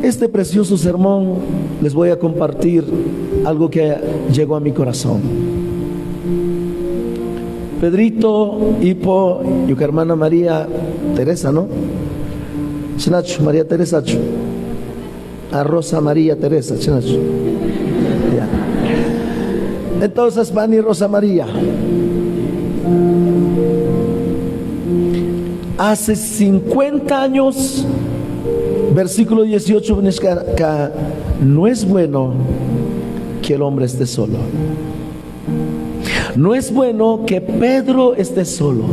Este precioso sermón les voy a compartir algo que llegó a mi corazón. Pedrito, Hipo, y hermana María Teresa, ¿no? Chinacho, María Teresa, a Rosa María Teresa, chinacho. Ya. Entonces, Pani Rosa María, hace 50 años, versículo 18, no es bueno que el hombre esté solo. No es bueno que Pedro esté solo.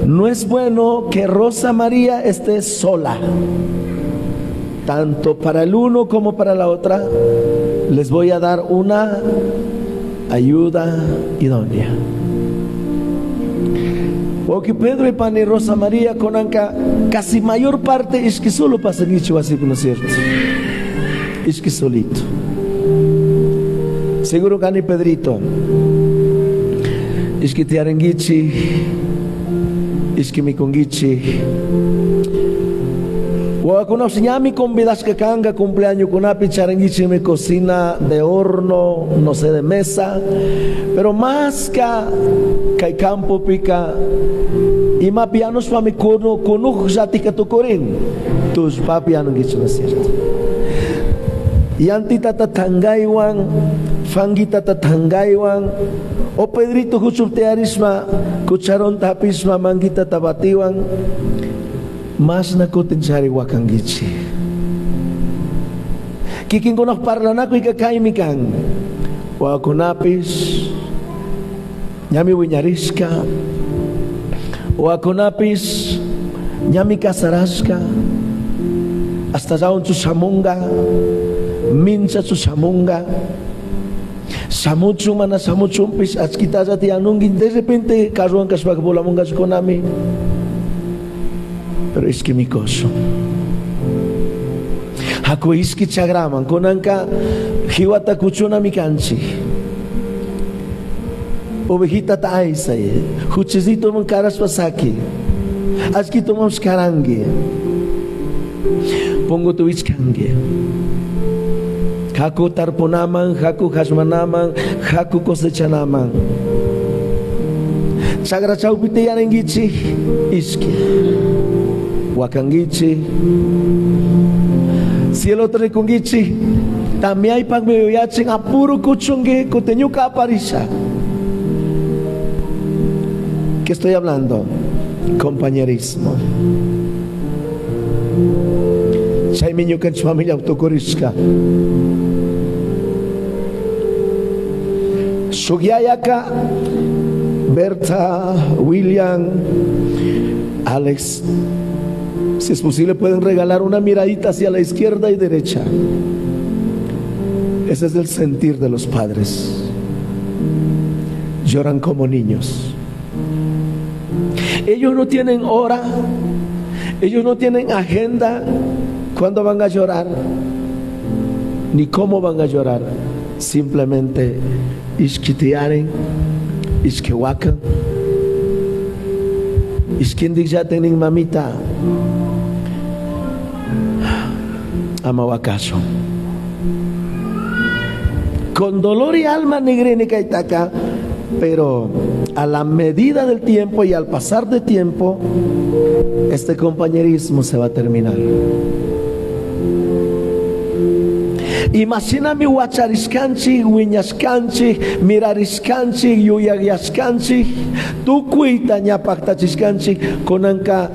No es bueno que Rosa María esté sola. Tanto para el uno como para la otra, les voy a dar una ayuda idónea. Porque Pedro y Pan y Rosa María con anca casi mayor parte es que solo pasan hecho así, ¿no es cierto? Es que solito. Seguro que ni Pedrito. Es que te arenguichi, es que mi conguichi. Wakuna ñami convidashka kanga cumpleaños kunapi charanguichi me cocina de horno, no sé, de mesa, pero más que kay campo pica y mapianos pa mi kuno kunuj jatika tukurin tus papiano gicho, no es cierto. Y antita tangaiwan, fangita tangaiwan, o Pedrito huchuptearisma, cucharon tapisma, manguita tabatiwan, mas na kutin chari wakangichi. Kikin kunok parlanako ikakaimikan, wakunapis, ñami wiñariska, wakunapis, ñami kasarashka, hasta zaun chusamunga, mincha chusamunga, samuchu mana samuchumpis, achkitaza tianungi, de repente carruan kaspak bolamunga konami. Pero es que mi coso. Haku iski chagraman, konanka hiwata kuchuna mi kanchi. Ovejita ta aisay, huchizito mon karas pasaki. Achkito mons karangi. Pongo tu ichkangi. Haku tarpunaman, haku hashmanaman, haku cosechanaman. Chagra chaupite yarengichi, iski. Wakangichi, cielo trekungichi, también hay pagmeyachin apuro kuchungi kuteñuka aparisha. ¿Qué estoy hablando? Compañerismo. Chaymi ñukanchik familia autocorishka. Sugyayaka, Berta, William, Alex, si es posible pueden regalar una miradita hacia la izquierda y derecha. Ese es el sentir de los padres. Lloran como niños. Ellos no tienen hora, ellos no tienen agenda cuándo van a llorar, ni cómo van a llorar. Simplemente ishkitiaren, ishkewakan, ishkindik ya tienen mamita, amawakaso. Con dolor y alma negrini kaitaka, pero a la medida del tiempo y al pasar de tiempo, este compañerismo se va a terminar. Imagíname huachariscanchi, huiñascanchi, mirariscanchi, yuyagyascanchi, tukuita ñapactachiscanchi, konanka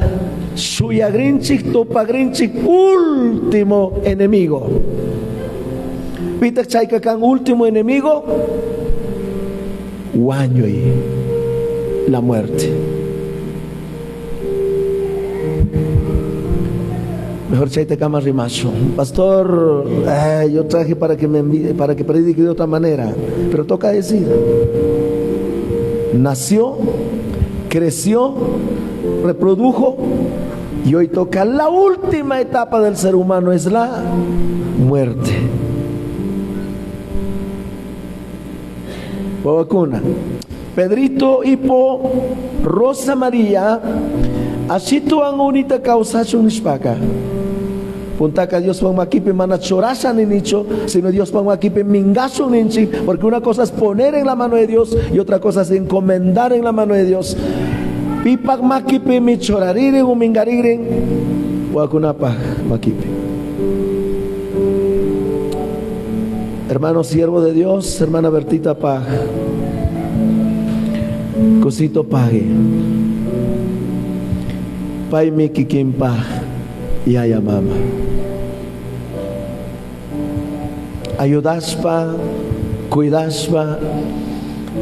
suyagrinchi, topagrinchi, último enemigo. Pita chaykakan último enemigo, wañuy, la muerte. Mejor chayta kama rimacho. Pastor, yo traje para que me envíe, para que predique de otra manera, pero toca decir. Nació, creció, reprodujo y hoy toca la última etapa del ser humano, es la muerte. Vacuna. Pedrito, Hipo, Rosa María, así tuan unita causa chunishpaka. Puntaka Diospaj makipi mana churasha ninichu, sino Diospaj makipi mingashun ninchik, porque una cosa es poner en la mano de Dios y otra cosa es encomendar en la mano de Dios. Pipaj makipi mi churaririn o mingaririn, wawakunapaj makipi. Hermano siervo de Dios, hermana Bertita Paj, Cosito Pague, Paimi Kikinpaj, Yaya Mama. Ayudaspa, cuidaspa,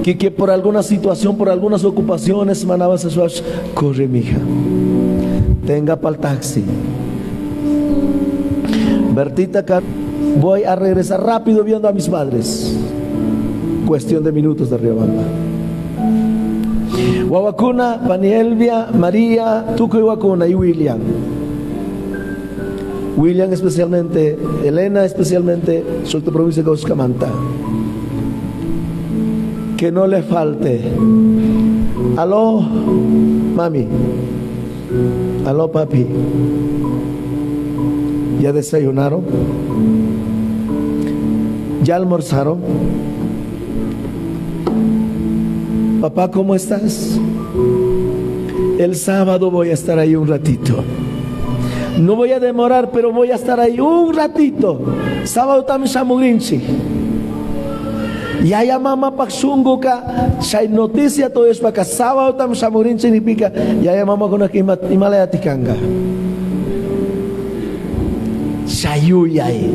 que por alguna situación, por algunas ocupaciones, manabas a su corre mija, tenga pa'l taxi. Bertita, voy a regresar rápido viendo a mis padres. Cuestión de minutos de Riobamba. Wawakuna, Panielvia, María, Tuco y Wakuna y William. William especialmente, Elena especialmente, suelto provincia de Caucamanta. Que no le falte. Aló, mami. Aló, papi. ¿Ya desayunaron? ¿Ya almorzaron? Papá, ¿cómo estás? El sábado voy a estar ahí un ratito. No voy a demorar, pero voy a estar ahí un ratito. Sábado también shamugrinchi. Yaya mama pak shunguka, chay noticia todo es para sábado tam shamugrinchi ni pica. Yaya mama kuna Himalaya tikanga. Chayuyay.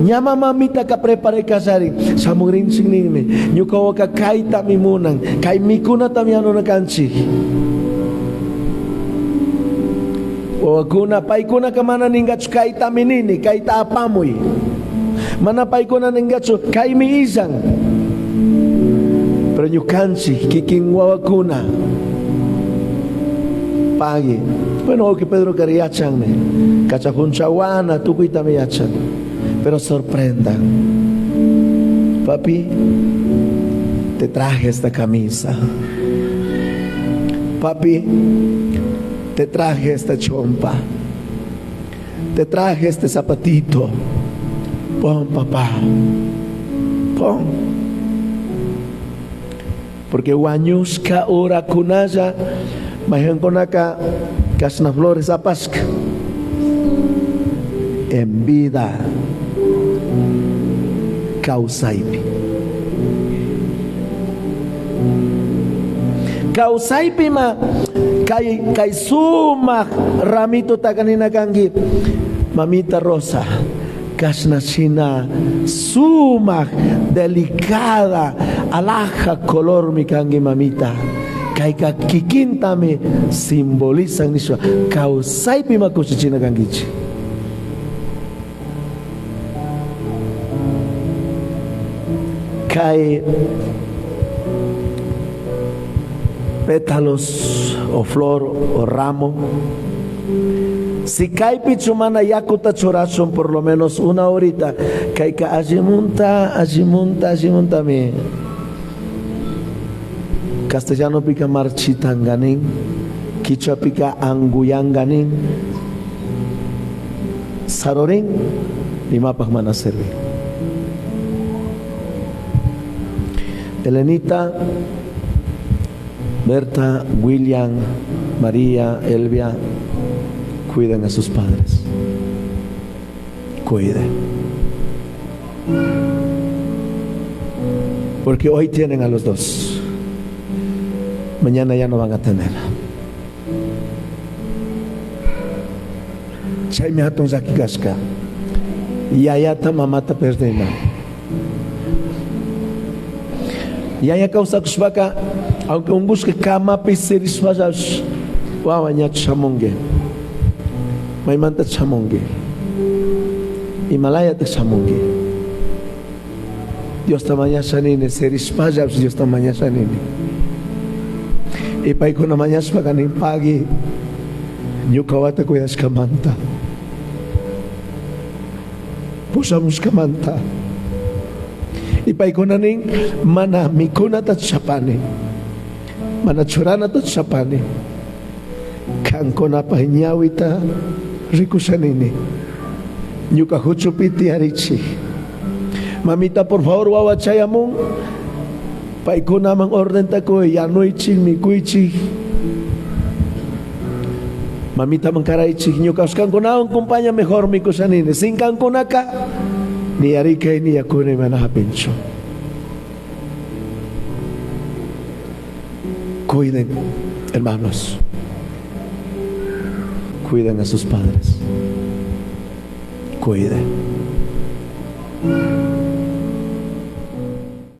Ñama mamita ka prepare kasari, shamugrinchi ninmi. Ñuka waka kaita mimunan, kay mikuna tamiano na kanchi. Wawakuna, paikuna ka mana ningachu kaita minini, kaita apamuy. Mana paikuna ningachu kaimi izan. Pero ñukanchi, kikin wawakuna. Pague. Bueno, que Pedro Cariachanme. Cachapunchahuana, tukuita me yachan. Pero sorprendan. Papi, te traje esta camisa. Papi, te traje esta chompa. Te traje este zapatito. Pon, papá. Pon. Porque wañushka ora kunaya, mayankonaka kasna flores apasca. En vida kausaipi. Kausaipi ma kay kay suma ramito takanina kangi mamita rosa kasna china suma delicada alhaja color mi kangi mamita kay ka kikintami simbolizan nishwa kausaipi ma kushichina kangichi. Kay pétalos o flor o ramo. Si kaypi chumana yakuta churashun por lo menos una horita, kayka allimunta, allimunta, allimunta mi. Castellano pica marchitanganin, quichua pica anguyanganin, sarorin, limapaj mana servir. Elenita, Berta, William, María, Elvia, cuiden a sus padres. Cuiden. Porque hoy tienen a los dos. Mañana ya no van a tener. Chaymi hatun llaki kashka. Yayata mamata perdena. Yaya kawsakushpaka, aunque ungushka kamapi sirishpallash, wawa ñachu shamunki. Maymanta shamunki. Himalayata shamunki. Dios ta mañasha nini, sirishpallash Dios ta mañasha nini. Y paykuna mañashpaka nin pagui, ñuka wawata cuidashkamanta, pushamushkamanta. Y paykuna nin mana mikunata chapani, mana churanata chapani, kankunapaj ñawita Rikusha nini. Ñuka huchupi tiyarichik. Mamita, por favor, wawa chayamun. Paykunaman ordenta quy, yanuychik, mikuychik. Mamitaman karaychik, ñuka kankunawan compaña mejor mikusha nini. Sin kankunaka, ni yarikay ni yakuni mana hapinchu. Cuiden, hermanos. Cuiden a sus padres. Cuiden.